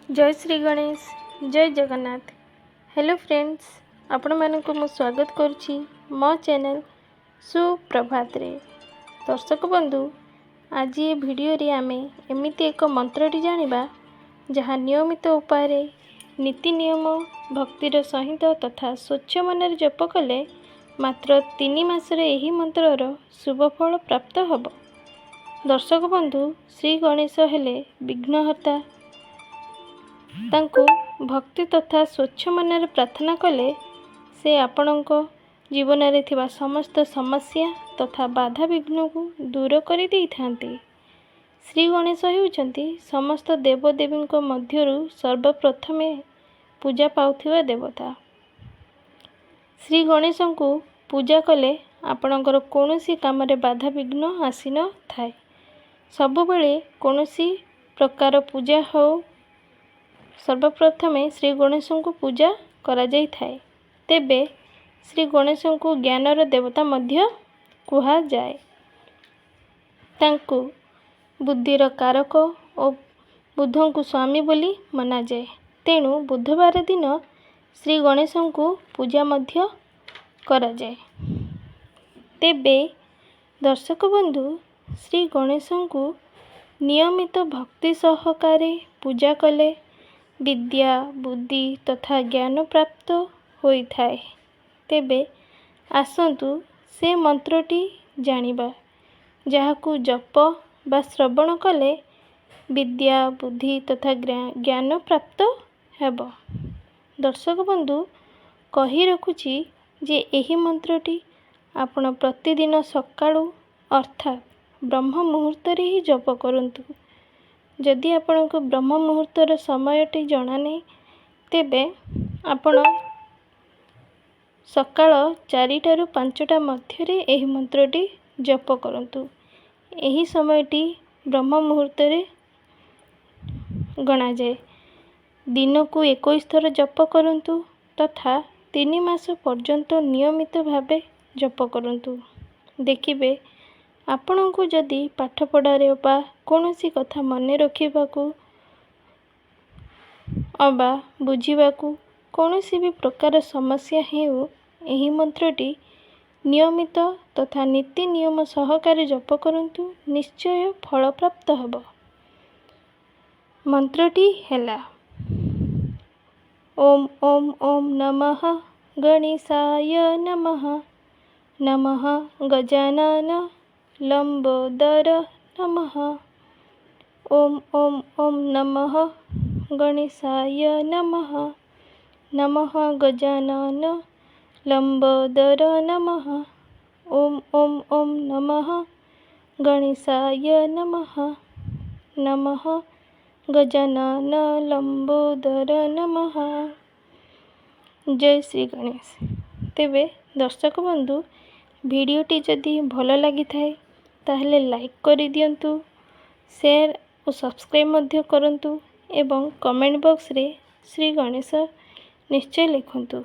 ଜୟ ଶ୍ରୀ ଗଣେଶ, ଜୟ Jagannath. Hello friends, ଆପଣମାନଙ୍କୁ ମୁଁ ସ୍ୱାଗତ କରୁଛି ମୋ ଚ୍ୟାନେଲ୍ ସୁପ୍ରଭାତରେ। ଦର୍ଶକ ବନ୍ଧୁ, ଆଜି ଏ ଭିଡ଼ିଓରେ ଆମେ ଏମିତି ଏକ ମନ୍ତ୍ରଟି ଜାଣିବା, ଯାହା ନିୟମିତ ଉପାୟରେ, ନୀତି ନିୟମ, ଭକ୍ତିର ସହିତ ତଥା ସ୍ୱଚ୍ଛ ମନରେ ଜପ କଲେ ମାତ୍ର 3 ମାସରେ ଏହି ମନ୍ତ୍ରର ଶୁଭ ଫଳ ପ୍ରାପ୍ତ ହେବ। ଦର୍ଶକ ବନ୍ଧୁ, ଶ୍ରୀ ଗଣେଶ ହେଲେ ବିଘ୍ନହର୍ତ୍ତା। ତାଙ୍କୁ ଭକ୍ତି ତଥା ସ୍ୱଚ୍ଛ ମନରେ ପ୍ରାର୍ଥନା କଲେ ସେ ଆପଣଙ୍କ ଜୀବନରେ ଥିବା ସମସ୍ତ ସମସ୍ୟା ତଥା ବାଧାବିଘ୍ନକୁ ଦୂର କରିଦେଇଥାନ୍ତି। ଶ୍ରୀ ଗଣେଶ ହେଉଛନ୍ତି ସମସ୍ତ ଦେବଦେବୀଙ୍କ ମଧ୍ୟରୁ ସର୍ବପ୍ରଥମେ ପୂଜା ପାଉଥିବା ଦେବତା। ଶ୍ରୀ ଗଣେଶଙ୍କୁ ପୂଜା କଲେ ଆପଣଙ୍କର କୌଣସି କାମରେ ବାଧାବିଘ୍ନ ଆସିନଥାଏ। ସବୁବେଳେ କୌଣସି ପ୍ରକାର ପୂଜା ହେଉ, ସର୍ବପ୍ରଥମେ ଶ୍ରୀ ଗଣେଶଙ୍କୁ ପୂଜା କରାଯାଇଥାଏ। ତେବେ ଶ୍ରୀ ଗଣେଶଙ୍କୁ ଜ୍ଞାନର ଦେବତା ମଧ୍ୟ କୁହାଯାଏ। ତାଙ୍କୁ ବୁଦ୍ଧିର କାରକ ଓ ବୁଧଙ୍କୁ ସ୍ୱାମୀ ବୋଲି ମନାଯାଏ। ତେଣୁ ବୁଧବାର ଦିନ ଶ୍ରୀ ଗଣେଶଙ୍କୁ ପୂଜା ମଧ୍ୟ କରାଯାଏ। ତେବେ ଦର୍ଶକ ବନ୍ଧୁ, ଶ୍ରୀ ଗଣେଶଙ୍କୁ ନିୟମିତ ଭକ୍ତି ସହକାରେ ପୂଜା କଲେ ବିଦ୍ୟା, ବୁଦ୍ଧି ତଥା ଜ୍ଞାନ ପ୍ରାପ୍ତ ହୋଇଥାଏ। ତେବେ ଆସନ୍ତୁ ସେ ମନ୍ତ୍ରଟି ଜାଣିବା, ଯାହାକୁ ଜପ ବା ଶ୍ରବଣ କଲେ ବିଦ୍ୟା, ବୁଦ୍ଧି ତଥା ଜ୍ଞାନ ପ୍ରାପ୍ତ ହେବ। ଦର୍ଶକ ବନ୍ଧୁ, କହି ରଖୁଛି ଯେ ଏହି ମନ୍ତ୍ରଟି ଆପଣ ପ୍ରତିଦିନ ସକାଳୁ, ଅର୍ଥାତ୍ ବ୍ରହ୍ମ ମୁହୂର୍ତ୍ତରେ ହିଁ ଜପ କରନ୍ତୁ। ଯଦି ଆପଣଙ୍କୁ ବ୍ରହ୍ମ ମୁହୂର୍ତ୍ତର ସମୟଟି ଜଣା ନାହିଁ, ତେବେ ଆପଣ ସକାଳ 4ଟାରୁ 5ଟା ମଧ୍ୟରେ ଏହି ମନ୍ତ୍ରଟି ଜପ କରନ୍ତୁ। ଏହି ସମୟଟି ବ୍ରହ୍ମ ମୁହୂର୍ତ୍ତରେ ଗଣାଯାଏ। ଦିନକୁ 21 ଥର ଜପ କରନ୍ତୁ ତଥା 3 ମାସ ପର୍ଯ୍ୟନ୍ତ ନିୟମିତ ଭାବେ ଜପ କରନ୍ତୁ। ଦେଖିବେ, ଆପଣଙ୍କୁ ଯଦି ପାଠପଢ଼ାରେ ବା କୌଣସି କଥା ମନେ ରଖିବାକୁ ଅବା ବୁଝିବାକୁ କୌଣସି ବି ପ୍ରକାର ସମସ୍ୟା ହେଉ, ଏହି ମନ୍ତ୍ରଟି ନିୟମିତ ତଥା ନୀତି ନିୟମ ସହକାରେ ଜପ କରନ୍ତୁ, ନିଶ୍ଚୟ ଫଳ ପ୍ରାପ୍ତ ହେବ। ମନ୍ତ୍ରଟି ହେଲା: ଓମ୍ ଓମ୍ ଓମ୍ ନମଃ ଗଣେଶାୟ ନମଃ, ନମଃ ଗଜାନନ ଲମ୍ବୋଦର ନମଃ। ଓମ୍ ଓମ୍ ଓମ୍ ନମଃ ଗଣେଶାୟ ନମଃ, ନମଃ ଗଜାନନ ଲମ୍ବୋଦର ନମଃ। ଓମ୍ ଓମ୍ ଓମ୍ ନମଃ ଗଣେଶାୟ ନମଃ, ନମଃ ଗଜାନନ ଲମ୍ବୋଦର ନମଃ। ଜୟ ଶ୍ରୀ ଗଣେଶ। ତେବେ ଦର୍ଶକ ବନ୍ଧୁ, ଭିଡ଼ିଓଟି ଯଦି ଭଲ ଲାଗିଥାଏ, ତାହେଲେ ଲାଇକ୍ କରିଦିଅନ୍ତୁ, ସେୟାର ଓ ସବସ୍କ୍ରାଇବ୍ ମଧ୍ୟ କରନ୍ତୁ ଏବଂ କମେଣ୍ଟ ବକ୍ସରେ ଶ୍ରୀ ଗଣେଶ ନିଶ୍ଚୟ ଲେଖନ୍ତୁ।